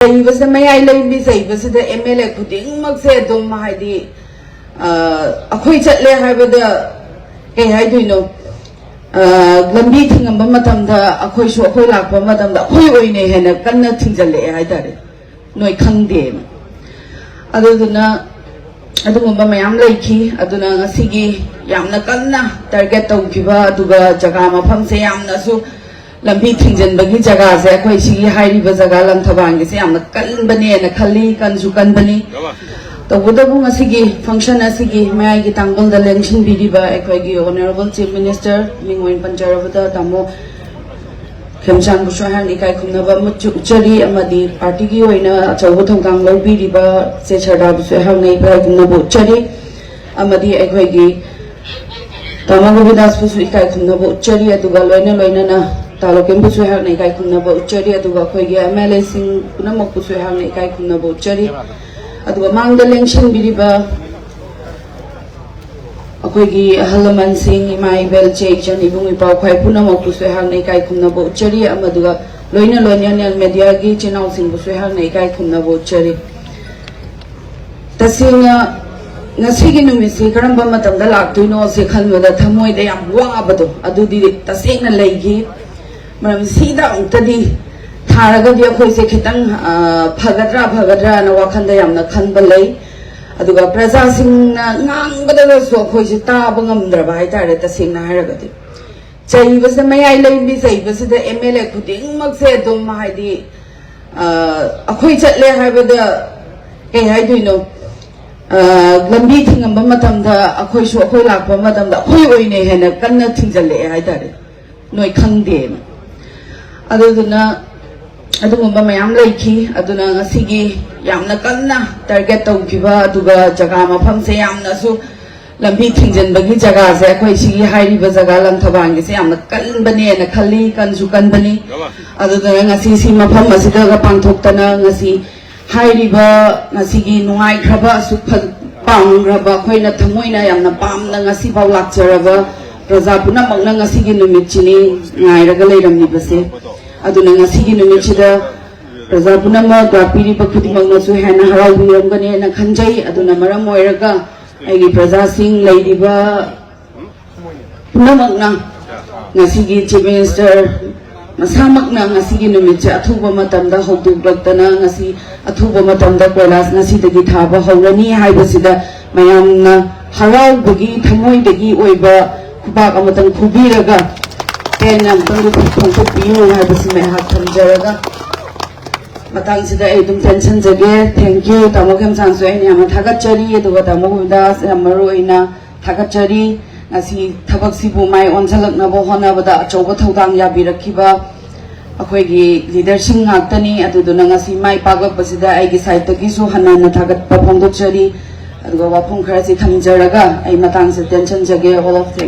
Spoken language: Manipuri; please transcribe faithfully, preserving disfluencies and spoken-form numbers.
ꯆꯩꯕꯁꯤꯗ, ꯃꯌꯥꯏ ꯂꯝꯕꯤ ꯆꯩꯕꯁꯤꯗ ꯑꯦꯝ ꯑꯦꯜ ꯑꯦ ꯈꯨꯗꯤꯡꯃꯛꯁꯦ ꯑꯗꯨꯝ, ꯍꯥꯏꯗꯤ, ꯑ, ꯑꯩꯈꯣꯏ ꯆꯠꯂꯦ ꯍꯥꯏꯕꯗ, ꯀꯩ ꯍꯥꯏꯗꯣꯏꯅꯣ, ꯑ, ꯂꯝꯕꯤ ꯊꯤꯡꯉꯝꯕ ꯃꯇꯝꯗ ꯑꯩꯈꯣꯏꯁꯨ, ꯑꯩꯈꯣꯏ ꯂꯥꯛꯄ ꯃꯇꯝꯗ ꯑꯩꯈꯣꯏ ꯑꯣꯏꯅ ꯍꯦꯟꯅ ꯀꯟꯅ ꯊꯤꯡꯖꯤꯜꯂꯛꯑꯦ ꯍꯥꯏꯇꯥꯔꯦ, ꯅꯣꯏ ꯈꯪꯗꯦꯅ꯫ ꯑꯗꯨꯗꯨꯅ ꯑꯗꯨꯒꯨꯝꯕ ꯃꯌꯥꯝ ꯂꯩꯈꯤ꯫ ꯑꯗꯨꯅ ꯉꯁꯤꯒꯤ ꯌꯥꯝꯅ ꯀꯟꯅ ꯇꯥꯔꯒꯦꯠ ꯇꯧꯈꯤꯕ, ꯑꯗꯨꯒ ꯖꯒꯥ ꯃꯐꯝꯁꯦ ꯌꯥꯝꯅꯁꯨ, ꯂꯝꯕꯤ ꯊꯤꯡꯖꯤꯟꯕꯒꯤ ꯖꯒꯥꯁꯦ, ꯑꯩꯈꯣꯏ ꯁꯤꯒꯤ ꯍꯥꯏꯔꯤꯕ ꯖꯒꯥ ꯂꯪꯊꯕꯥꯜꯒꯤꯁꯦ ꯌꯥꯝꯅ ꯀꯟꯕꯅꯦꯅ ꯈꯜꯂꯤ, ꯀꯟꯁꯨ ꯀꯟꯕꯅꯤ꯫ ꯇꯧꯕꯇꯕꯨ ꯉꯁꯤꯒꯤ ꯐꯪꯁꯟ ꯑꯁꯤꯒꯤ ꯃꯌꯥꯏꯒꯤ ꯇꯥꯡꯕꯜꯗ ꯂꯦꯡꯁꯤꯟꯕꯤꯔꯤꯕ ꯑꯩꯈꯣꯏꯒꯤ ꯑꯣꯅꯔꯦꯕꯜ ꯆꯤꯐ ꯃꯤꯅꯤꯁꯇꯔ, ꯃꯤꯡ ꯑꯣꯏꯅ ꯄꯟꯖꯔꯕꯗ ꯇꯥꯃꯣ ꯈꯦꯝꯆꯥꯟꯕꯨꯁꯨ ꯑꯩꯍꯥꯛꯅ ꯏꯀꯥꯏ ꯈꯨꯝꯅꯕ ꯑꯃ ꯎꯠꯆꯔꯤ, ꯑꯃꯗꯤ ꯄꯥꯔꯇꯤꯒꯤ ꯑꯣꯏꯅ ꯑꯆꯧꯕ ꯊꯧꯗꯥꯡ ꯂꯧꯕꯤꯔꯤꯕ ꯆꯦ ꯁꯔꯗꯥꯕꯨꯁꯨ ꯑꯩꯍꯥꯛꯅ ꯏꯀꯥꯏ ꯈꯨꯝꯅꯕ ꯎꯠꯆꯔꯤ, ꯑꯃꯗꯤ ꯑꯩꯈꯣꯏꯒꯤ ꯇꯥꯃꯣ ꯒꯣꯕꯤꯟꯗꯥꯁꯄꯨꯁꯨ ꯏꯀꯥꯏ ꯈꯨꯝꯅꯕ ꯎꯠꯆꯔꯤ, ꯑꯗꯨꯒ ꯂꯣꯏꯅ ꯂꯣꯏꯅꯅ ꯇꯥꯂꯣꯀꯦꯝꯕꯨꯁꯨ ꯑꯩꯍꯥꯛꯅ ꯏꯀꯥꯏ ꯈꯨꯝꯅꯕ ꯎꯠꯆꯔꯤ, ꯑꯗꯨꯒ ꯑꯩꯈꯣꯏꯒꯤ ꯑꯦꯝ ꯑꯦꯜ ꯑꯦꯁꯤꯡ ꯄꯨꯝꯅꯃꯛꯄꯨꯁꯨ ꯑꯩꯍꯥꯛꯅ ꯏꯀꯥꯏ ꯈꯨꯝꯅꯕ ꯎꯠꯆꯔꯤ꯫ ꯑꯗꯨꯒ ꯃꯥꯡꯗ ꯂꯦꯡꯁꯤꯟꯕꯤꯔꯤꯕ ꯑꯩꯈꯣꯏꯒꯤ ꯑꯍꯜ ꯂꯃꯟꯁꯤꯡ, ꯏꯃꯥ ꯏꯕꯦꯜ, ꯏꯆꯦ ꯏꯆꯟ, ꯏꯕꯨꯡ ꯏꯄ꯭ꯋꯥ, ꯈ꯭ꯋꯥꯏ ꯄꯨꯝꯅꯃꯛꯄꯨꯁꯨ ꯑꯩꯍꯥꯛꯅ ꯏꯀꯥꯏ ꯈꯨꯝꯅꯕ ꯎꯠꯆꯔꯤ, ꯑꯃꯗꯨꯒ ꯂꯣꯏꯅ ꯂꯣꯏꯅꯅ ꯃꯦꯗꯤꯌꯥꯒꯤ ꯏꯆꯤꯟ ꯏꯅꯥꯎꯁꯤꯡꯕꯨꯁꯨ ꯑꯩꯍꯥꯛꯅ ꯏꯀꯥꯏ ꯈꯨꯝꯅꯕ ꯎꯠꯆꯔꯤ꯫ ꯇꯁꯦꯡꯅ ꯉꯁꯤꯒꯤ ꯅꯨꯃꯤꯠꯁꯤ ꯀꯔꯝꯕ ꯃꯇꯝꯗ ꯂꯥꯛꯇꯣꯏꯅꯣꯁꯦ ꯈꯟꯕꯗ ꯊꯃꯣꯏꯗ ꯌꯥꯝ ꯋꯥꯕꯗꯣ ꯑꯗꯨꯗꯤ ꯇꯁꯦꯡꯅ ꯂꯩꯈꯤ꯫ ꯃꯔꯝ ꯁꯤꯗ ꯑꯃꯨꯛꯇꯗꯤ ꯊꯥꯔꯒꯗꯤ ꯑꯩꯈꯣꯏꯁꯦ ꯈꯤꯇꯪ, ꯑ, ꯐꯒꯗ꯭ꯔꯥ ꯐꯒꯗ꯭ꯔꯥꯅ ꯋꯥꯈꯜꯗ ꯌꯥꯝꯅ ꯈꯟꯕ ꯂꯩ꯫ ꯑꯗꯨꯒ ꯄ꯭ꯔꯖꯥꯁꯤꯡꯅ ꯉꯥꯡꯕꯗꯒꯁꯨ ꯑꯩꯈꯣꯏꯁꯦ ꯇꯥꯕ ꯉꯝꯗ꯭ꯔꯕ ꯍꯥꯏꯇꯥꯔꯦ, ꯇꯁꯦꯡꯅ ꯍꯥꯏꯔꯒꯗꯤ꯫ ꯆꯩꯕꯁꯤꯗ, ꯃꯌꯥꯏ ꯂꯝꯕꯤ ꯆꯩꯕꯁꯤꯗ ꯑꯦꯝ ꯑꯦꯜ ꯑꯦ ꯈꯨꯗꯤꯡꯃꯛꯁꯦ ꯑꯗꯨꯝ, ꯍꯥꯏꯗꯤ, ꯑ, ꯑꯩꯈꯣꯏ ꯆꯠꯂꯦ ꯍꯥꯏꯕꯗ, ꯀꯩ ꯍꯥꯏꯗꯣꯏꯅꯣ, ꯑ, ꯂꯝꯕꯤ ꯊꯤꯡꯉꯝꯕ ꯃꯇꯝꯗ ꯑꯩꯈꯣꯏꯁꯨ, ꯑꯩꯈꯣꯏ ꯂꯥꯛꯄ ꯃꯇꯝꯗ ꯑꯩꯈꯣꯏ ꯑꯣꯏꯅ ꯍꯦꯟꯅ ꯀꯟꯅ ꯊꯤꯡꯖꯤꯜꯂꯛꯑꯦ ꯍꯥꯏꯇꯥꯔꯦ, ꯅꯣꯏ ꯈꯪꯗꯦꯅ꯫ ꯑꯗꯨꯗꯨꯅ ꯑꯗꯨꯒꯨꯝꯕ ꯃꯌꯥꯝ ꯂꯩꯈꯤ꯫ ꯑꯗꯨꯅ ꯉꯁꯤꯒꯤ ꯌꯥꯝꯅ ꯀꯟꯅ ꯇꯥꯔꯒꯦꯠ ꯇꯧꯈꯤꯕ, ꯑꯗꯨꯒ ꯖꯒꯥ ꯃꯐꯝꯁꯦ ꯌꯥꯝꯅꯁꯨ, ꯂꯝꯕꯤ ꯊꯤꯡꯖꯤꯟꯕꯒꯤ ꯖꯒꯥꯁꯦ, ꯑꯩꯈꯣꯏ ꯁꯤꯒꯤ ꯍꯥꯏꯔꯤꯕ ꯖꯒꯥ ꯂꯪꯊꯕꯥꯜꯒꯤꯁꯦ ꯌꯥꯝꯅ ꯀꯟꯕꯅꯦꯅ ꯈꯜꯂꯤ, ꯀꯟꯁꯨ ꯀꯟꯕꯅꯤ꯫ ꯑꯗꯨꯗꯨꯅ ꯉꯁꯤ ꯁꯤ ꯃꯐꯝ ꯑꯁꯤꯗꯒ ꯄꯥꯡꯊꯣꯛꯇꯅ ꯉꯁꯤ ꯍꯥꯏꯔꯤꯕ ꯉꯁꯤꯒꯤ ꯅꯨꯡꯉꯥꯏꯈ꯭ꯔꯕ, ꯑꯁꯨꯛ ꯐ-, ꯄꯥꯝꯈ꯭ꯔꯕ, ꯑꯩꯈꯣꯏꯅ ꯊꯃꯣꯏꯅ ꯌꯥꯝꯅ ꯄꯥꯝꯅ ꯉꯁꯤꯐꯥꯎ ꯂꯥꯛꯆꯔꯕ ꯄ꯭ꯔꯖꯥ ꯄꯨꯝꯅꯃꯛꯅ ꯉꯁꯤꯒꯤ ꯅꯨꯃꯤꯠꯁꯤꯅꯤ ꯉꯥꯏꯔꯒ ꯂꯩꯔꯝꯂꯤꯕꯁꯦ꯫ ꯑꯗꯨꯅ ꯉꯁꯤꯒꯤ ꯅꯨꯃꯤꯠꯁꯤꯗ ꯄ꯭ꯔꯖꯥ ꯄꯨꯝꯅꯃꯛ ꯂꯥꯛꯄꯤꯔꯤꯕ ꯈꯨꯗꯤꯡꯃꯛꯅꯁꯨ ꯍꯦꯟꯅ ꯍꯔꯥꯎꯕꯤꯔꯝꯒꯅꯤ ꯍꯥꯏꯅ ꯈꯟꯖꯩ꯫ ꯑꯗꯨꯅ ꯃꯔꯝ ꯑꯣꯏꯔꯒ ꯑꯩꯒꯤ ꯄ꯭ꯔꯖꯥꯁꯤꯡ ꯂꯩꯔꯤꯕ ꯄꯨꯝꯅꯃꯛꯅ ꯉꯁꯤꯒꯤ Chief Minister ꯃꯁꯥꯃꯛꯅ ꯉꯁꯤꯒꯤ ꯅꯨꯃꯤꯠꯁꯦ ꯑꯊꯨꯕ ꯃꯇꯝꯗ ꯍꯧꯗꯣꯛꯂꯛꯇꯅ ꯉꯁꯤ ꯑꯊꯨꯕ ꯃꯇꯝꯗ ꯀꯣꯏꯂꯥꯁ ꯉꯁꯤꯗꯒꯤ ꯊꯥꯕ ꯍꯧꯔꯅꯤ ꯍꯥꯏꯕꯁꯤꯗ ꯃꯌꯥꯝꯅ ꯍꯔꯥꯎꯕꯒꯤ ꯊꯃꯣꯏꯗꯒꯤ ꯑꯣꯏꯕ ꯈꯨꯕꯥꯛ ꯑꯃꯇꯪ ꯈꯨꯕꯤꯔꯒ ꯄꯦꯟꯅ ꯑꯃꯨꯛꯇꯪ ꯐꯣꯡꯗꯣꯛꯄꯤꯌꯨ ꯍꯥꯏꯕꯁꯤꯃ ꯑꯩꯍꯥꯛ ꯊꯝꯖꯔꯒ ꯃꯇꯥꯡꯁꯤꯗ ꯑꯩ ꯑꯗꯨꯝ ꯇꯦꯟꯁꯟꯖꯒꯦ꯫ Thank you꯫ ꯇꯥꯃꯣ ꯈꯦꯝꯆꯥꯟꯁꯨ ꯑꯩꯅ ꯌꯥꯝꯅ ꯊꯥꯒꯠꯆꯔꯤ꯫ ꯑꯗꯨꯒ ꯇꯥꯃꯣ ꯒꯣꯕꯤꯟꯗꯥꯁ ꯌꯥꯝ ꯃꯔꯨ ꯑꯣꯏꯅ ꯊꯥꯒꯠꯆꯔꯤ꯫ ꯉꯁꯤ ꯊꯕꯛꯁꯤꯕꯨ ꯃꯥꯏ ꯑꯣꯟꯁꯤꯜꯂꯛꯅꯕ ꯍꯣꯠꯅꯕꯗ ꯑꯆꯧꯕ ꯊꯧꯗꯥꯡ ꯌꯥꯕꯤꯔꯛꯈꯤꯕ ꯑꯩꯈꯣꯏꯒꯤ ꯂꯤꯗꯔꯁꯤꯡ ꯉꯥꯛꯇꯅꯤ꯫ ꯑꯗꯨꯗꯨꯅ ꯉꯁꯤ ꯃꯥꯏ ꯄꯥꯛꯂꯛꯄꯁꯤꯗ ꯑꯩꯒꯤ ꯁꯥꯏꯠꯇꯒꯤꯁꯨ ꯍꯟꯅ ꯍꯟꯅ ꯊꯥꯒꯠꯄ ꯐꯣꯡꯗꯣꯛꯆꯔꯤ꯫ ꯑꯗꯨꯒ ꯋꯥꯐꯝ ꯈꯔꯁꯤ ꯊꯝꯖꯔꯒ ꯑꯩ ꯃꯇꯥꯡꯁꯤꯗ ꯇꯦꯟꯁꯟꯖꯒꯦ꯫ All of thank